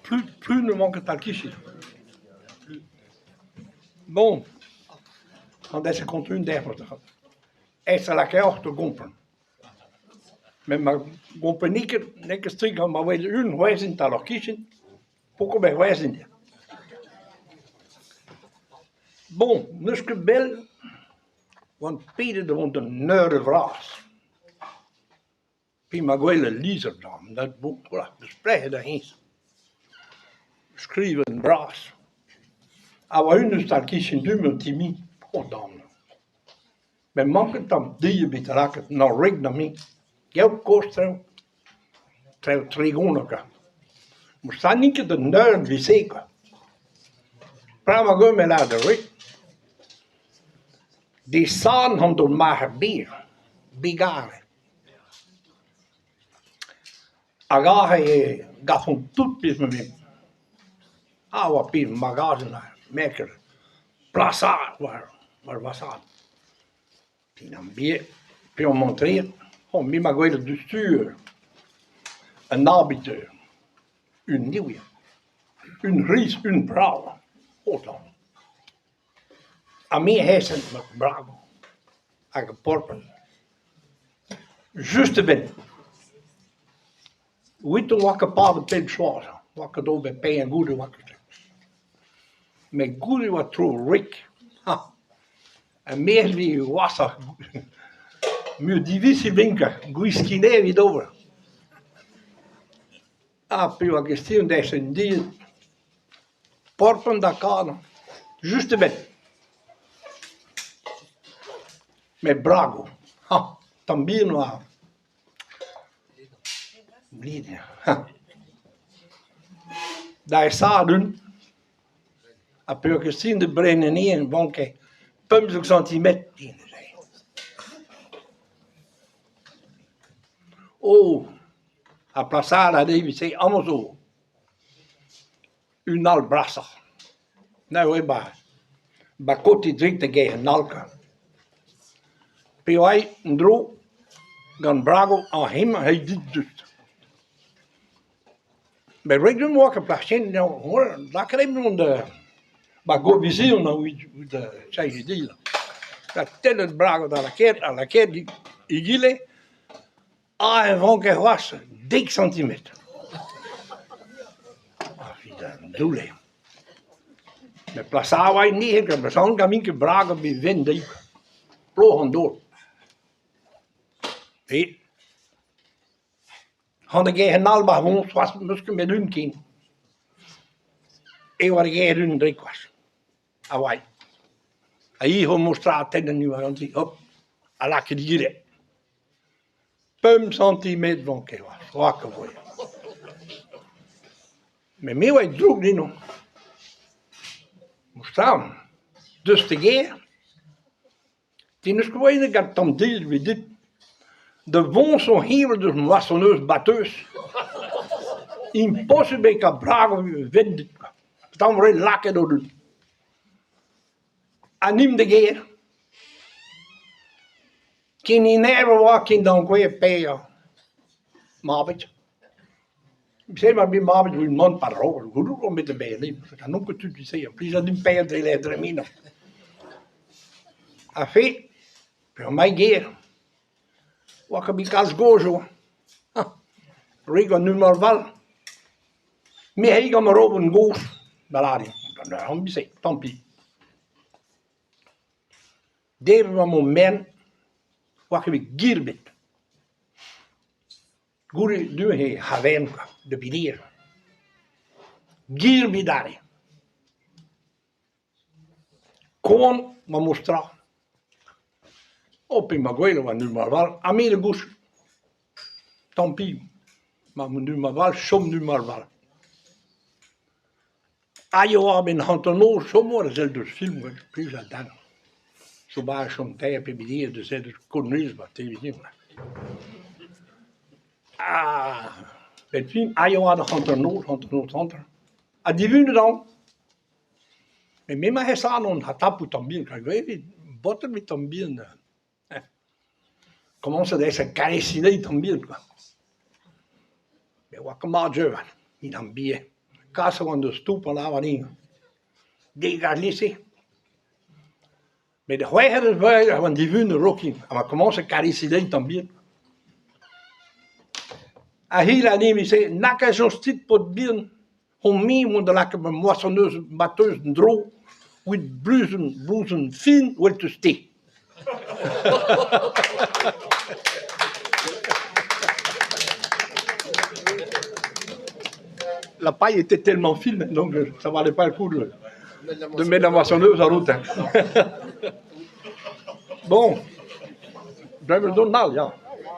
Plu emañ ket tal-kichen. Bon, an deiz kontuñ dec'h aes a lakaoc'h da gompren. Met ma gomprenit ket n'eo ket strikt gant ma wel un c'hwezhin 'tal hor kichen, poko bet c'hwezhin. Bon, n'eus ket bell oan pedet da vont d'an eured vras. Pe ma gwel al lizher da voilà, deus plec'h da hennezh. Skrivet bras. Ha oa unan eus tal-kichen du-mañ ti me, oh daon. Met manket tamm dezhi ebet lakaet na wreg na me. Gaou kozh traoù, traoù tregont kwa. Mosta n'int ket un eur evit-se kwa. Petra 'ma gant me lâret da wreg? Desan an do marc'h berr, begare. Hag aze e gavfomp tout pezh ma vimp. A oa pezh magazenn ha merkel plasaat war war vasaat. Pe omp antreet, oh me 'ma gwelet diouzhtu un abid un nevez, un c'hriz, un brav, oh daon. Ha me heñsen ma brav hag porpant. Just a-benn. Evito 'oa ket padet pell choaz, 'oa ket ober paeañ goude 'oa ket. Met goude 'oa tro Rick, ha e-maez 'vije gwashoc'h, muioc'h divisil 'vin ket, gwiskiñ anezhe evit ober. Ha pe oa kestion dezhe un deiz. Porpant da kanañ, just a-benn. Met bragoù, hañ, tamm bihan 'oa. Hañ. Da esaat on, ha peogwir da brenañ anezhañ e vanke 15 santimetr din neuze. Oh, ha plasaat anezhi evit-se amañ zo. Un all brasoc'h. Neuze 'ba 'ba kote drik da gêr an alka. Peogwir en-dro gant bragoù an hemañ he dit deus. Met ret eo 'oa ket plac'h-ken lakaet eo mont da 'ba govizion evit cheñch dilhad. Ha tennet bragoù da lakaet ha lakaet egile. Ah, e vanke c'hoazh dek santimetr. Ah, fidandoule. Met plasañ a oa anezhe gant ma soñj ganin ket brav gant me vent dezhi. Ploch an daol. E c'hoant da gerc'hen all war vont c'hoazh n'eus ket met un ken. E oa da gerc'het un dre c'hoazh. A oa. Ha hi o moustrañ tenn an ganti, hop, ha lakaet egile. Pemp santimetr 'vanke c'hoazh, rak a voe. Met me a oa drouk din on. Moustrañ, deus da gêr, te n'eus ket moaien gant tamm dilhad evit dit. Da voñsoñ heñvel deus moasonneuse batteuse. Imposubl eo kaout bragoù evit vent dit kwa. Tamm re lakaet o dud. Ha nimp da gêr. Ken inerv e oa ken d'ankouaet paeañ mabig. Se ma bet mabig evit mont war-raok, gouzout on bet da baeañ ha n'on ket tud se, plij din paeañ dre lec'h dremenañ. Ha fe, peogwir ger, 'oa ket bet kalz gozh e oa. Re gant un all. Me 'c'hell gant ma robot gozh da lâret eo, tant pis. Debret 'oa ma merenn 'oa ket bet gir ebet. Goude neuze he c'havern kwa, da bidir. Gir ebet aze. Koan 'oa mostra. Oh pe ma gwell 'oa nu marval ha me da gousket. Tant pis, ma nu marval chom nu marval. Aet e oa a-benn hanternoz chomo da sellet deus film plij ha dall. Zo ba chom teir pe bidir da sellet deus Komunism ba televizion. Ha benn fin aet e oa da hanternoz, hanternoz hanter. Ha divunet on. Met me 'ma hesaet on ha tapout tamm bihan kar gwelet baotred met tamm bihan. Komañset eo sa karesiñ tamm bihan kwa. Me oa ket mat jeu avat, din am bije. Kas a oan da stoupañ lâret din degas lise. Met c'hwec'het eus veur a oan divunet zoken ha ma komañse karesiñ dezhi tamm bihan. Ha hi an hini-se nag a soñj dit paotr bihan on-me mont da lakaat ma moasonneuse mateuse en-dro evit blouzenn blouzenn fin 'vel 'teus-te. La paille était tellement fine donc ça valait pas le coup de de mettre la moissonneuse en route. Bon, bremañ dont all ya.